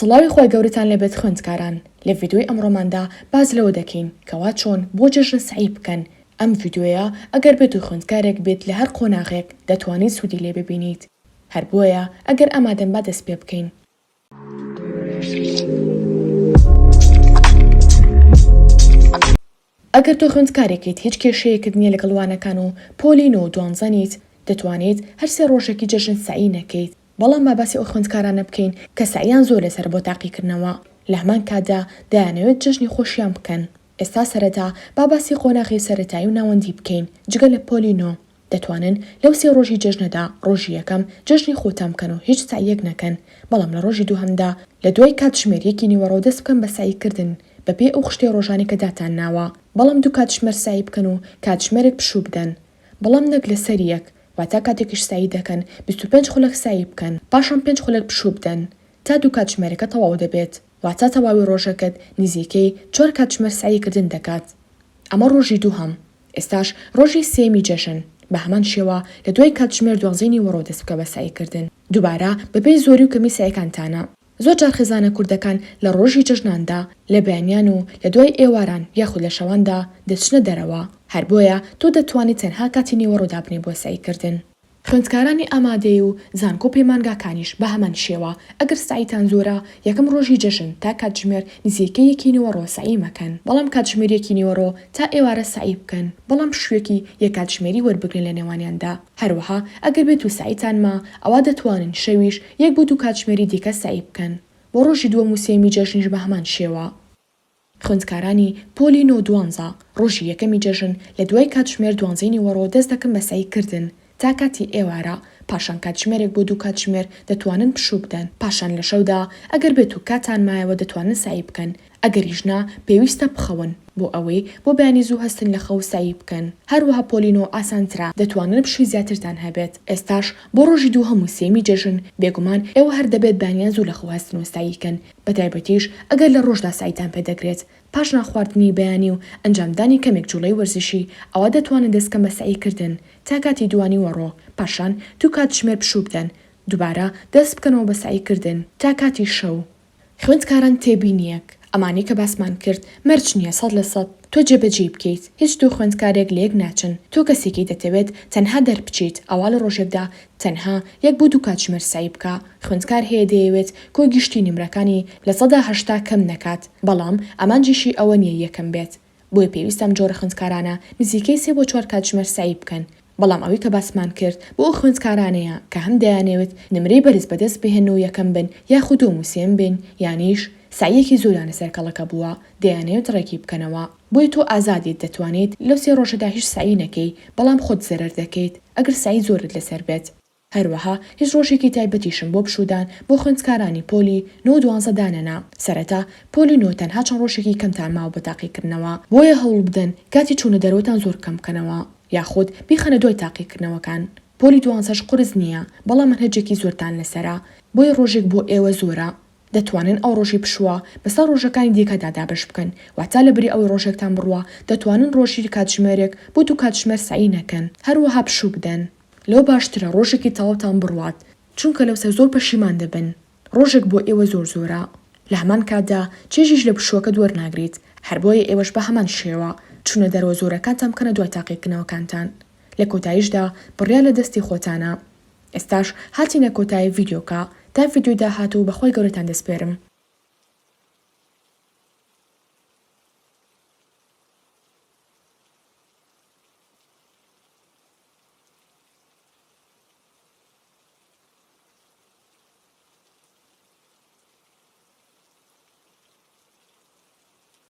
سڵاوی خوای گەورەتان لێبێت خوێندکاران، لە ڤیدیۆی ئەمڕۆماندا باس لەوە دەکەین کەوا چۆن بۆ جەژن سەعی بکەن، ئەم ڤیدیۆیە ئەگەر بێتو خوێندکارێک بیت لە هەر قۆناغێک دەتوانیت سوودی لێ ببینیت هەر بۆیە ئەگەر ئامادەن با دەست پێ بکەین. ئەگەر تۆ خوێندکارێکیت هیچ کێشەیەکت نییە لەگەڵ وانەکان و پۆلی نۆ و دوانزە نیت دەتوانیت هەر سێ ڕۆژێکی جەژن سەعی نەکەیت بەڵام با باسی ئەو خوێندکارانە بکەین کە سەعیان زۆر لەسەرە بۆ تاقیکردنەوە لەهەمان کاتدا دەیانەوێت جەژنی خۆشیان بکەن ئێستا سەرەتا با باسی قۆناغی سەرەتایی و ناوەندی بکەین جگە لە پۆلی نۆ دەتوانن لەو سێ ڕۆژی جەژنەدا ڕۆژی یەکەم جەژنی خۆتان بکەن و هیچ سەعیەک نەکەن بەڵام لە ڕۆژی دووهەمدا لە دوای کاتژمێر یەکی نیوەڕۆ دەست بکەن بە سەعی کردن بە پێی ئەو خشتەی ڕۆژانەی کە داتان ناوە بەڵام دوو کاتژمێر سەعی بکەن و کاتژمێرێک پشوو بدەن بەڵام نەک لەسەر یەک واتا کاتێکیش سەعی دەکەن 25 خولەک سەعی بکەن پاشان پێنج خولەک پشوو بدەن تا دوو کاتژمێرەکە تەواو دەبێت واتا تەواوی ڕۆژەکەت نزیکەی چوار کاتژمێر سەعی کردن دەکات ئەمە ڕۆژی دووهەم ئێستاش ڕۆژی سێیەمی جەژن بە هەمان شێوە لە دوای کاتژمێر دوانزەی نیوەڕۆ دەست بکە بە سەعی کردن دووبارە بە پێی زۆری و کەمی سەعیەکانتانە. زۆر جار خێزانە کوردەکان لە ڕۆژی جەژناندا لە بەیانیان و لە دوای ئێواران یاخود لە شەواندا دەچنە دەرەوە هەر بۆیە تۆ دەتوانیت تەنها کاتی نیوەڕۆ دابنێی بۆ سەعی کردن. خوێندکارانی ئامادەیی و زانکۆ و پەیمانگاکانیش بە هەمان شێوە، ئەگەر سەعیتان زۆرە یەکەم ڕۆژی جەژن تا کاتژمێر نزیکەی یەکی نیوەڕۆ سەعی مەکەن، بەڵام کاتژمێر یەکی نیوەڕۆ تا ئێوارە سەعی بکەن، بەڵام پشوویەکی یەک کاتژمێری وەربگرن لە نێوانیاندا، هەروەها ئەگەر بێت و سەعیتان ما ئەوا دەتوانن شەویش یەک بۆ دوو کاتژمێری دیکە سەعی بکەن، بۆ ڕۆژی دووەم و سێیەمی جەژنیش بە هەمان شێوە. خوێندکارانی پۆلی نۆ دوانزە، ڕۆژی یەکەمی جەژن لە دوای کاتژمێر دوانزەی نیوەڕۆ دەست دەکەن بە سەعی کردن تا کاتی ئێوارە، پاشان کاتژمێرێک بۆ دوو کاتژمێر دەتوانن پشوو بدەن، پاشان لە شەودا ئەگەر بێت و کاتان مایەوە دەتوانن سەعی بکەن، ئەگەریش نا پێویستە بخەون بۆ ئەوەی بۆ بەیانی زوو هەستن لە خەو سەعی بکەن، هەروەها پۆلی نۆ ئاسانترە دەتوانن پشووی زیاترتان هەبێت، ئێستاش بۆ ڕۆژی دووهەم و سێیەمی جەژن بێگومان ئێوە هەر دەبێت بەیانیان زوو لە خەو هەستن و سەعی کەن بەتایبەتیش ئەگەر لە ڕۆژدا سەعیتان پێدەکرێت پاش نانخواردنی بەیانی و ئەنجامدانی کەمێک جوڵەی وەرزشی ئەوا دەتوانن دەستکەن بە سەعی کردن تا کاتی دوانیوەڕۆ پاشان دوو کاتژمێر پشوو بدەن دوبارە دەست بکەنەوە بە سەعی کردن تا کاتی شەو. خوێندکاران تێبینیەک، ئەمانەی کە باسمان کرد مەرج نیە 100% تۆ جێبەجێی بکەیت، هیچ دوو خوێندکارێک لەیەک ناچن، تۆ کەسێکی دەتەوێت تەنها دەربچیت ئەوا لە ڕۆژێکدا تەنها یەک بۆ دوو کاتژمێر سەعی بکە، خوێندکار هەیە دەیەوێت کۆی گشتی نمرەکانی 80% کەم نەکات، بەڵام ئامانجیشی ئەوە نیە یەکەم بێت، بۆیە پێویستە ئەم جۆرە خوێندکارانە نزیکەی سێ بۆ چوار کاتژمێر سەعی بکەن، بەڵام ئەوەی کە باسمان کرد بۆ ئەو خوێندکارانەیە کە هەم دەیانەوێت نمرەی بەرز بەدەست بهێنن و یەکەم بن یاخود دووەم و سێیەم بن یانیش سەعیەکی زۆریان لەسەر کەڵەکە بووە دەیانەوێت ڕێکی بکەنەوە بۆیە تۆ ئازادیت دەتوانیت لەو سێ ڕۆژەدا هیچ سەعی نەکەی بەڵام خۆت زەرەر دەکەیت ئەگەر سەعی زۆرت لەسەر بێت. هەروەها هیچ ڕۆژێکی تایبەتیشم بۆ پشوودان بۆ خوێندکارانی پۆلی نۆ و دوانزە دانەنا، سەرەتا پۆلی نۆ تەنها چەند ڕۆژێکی کەمتان ماوە بۆ تاقیکردنەوە، بۆیە هەوڵبدەن کاتی چوونە دەرەوەتان زۆر کەم بکەنەوە یاخود بیخەنە دوای تاقیکردنەوەکان، پۆلی دوانزەش قورس نییە بەڵام مەنهەجێکی زۆرتان لەسەرە بۆیە ڕۆژێک بۆ ئێوە زۆرە، دەتوانن ئەو ڕۆژەی پشووە بەسەر ڕۆژەکانی دیکەدا دابەش بکەن، واتا لەبری ئەوەی ڕۆژێکتان بڕوا دەتوانن ڕۆژی کاتژمێرێک بۆ دوو کاتژمێر سەعی نەکەن، هەروەها پشوو بدەن. لەوە باشترە ڕۆژێکی تەواوتان بڕوات چونکە لەوسەر زۆر پەشیمان دەبن ڕۆژێک بۆ ئێوە زۆر زۆرە لە هەمان کاتدا چێژیش لە پشووەکەت وەرناگریت هەر بۆیە ئێوەش بە هەمان شێوە چونە دەرەوە زۆرەکانتان بکەنە دوای تاقیکردنەوەکانتان لە کۆتاییشدا بڕیار لە دەستی خۆتانە ئێستاش هاتینە کۆتایی ڤیدیۆکە تا ڤیدیۆی داهاتوو بەخوای گەورەتان دەسپێرم.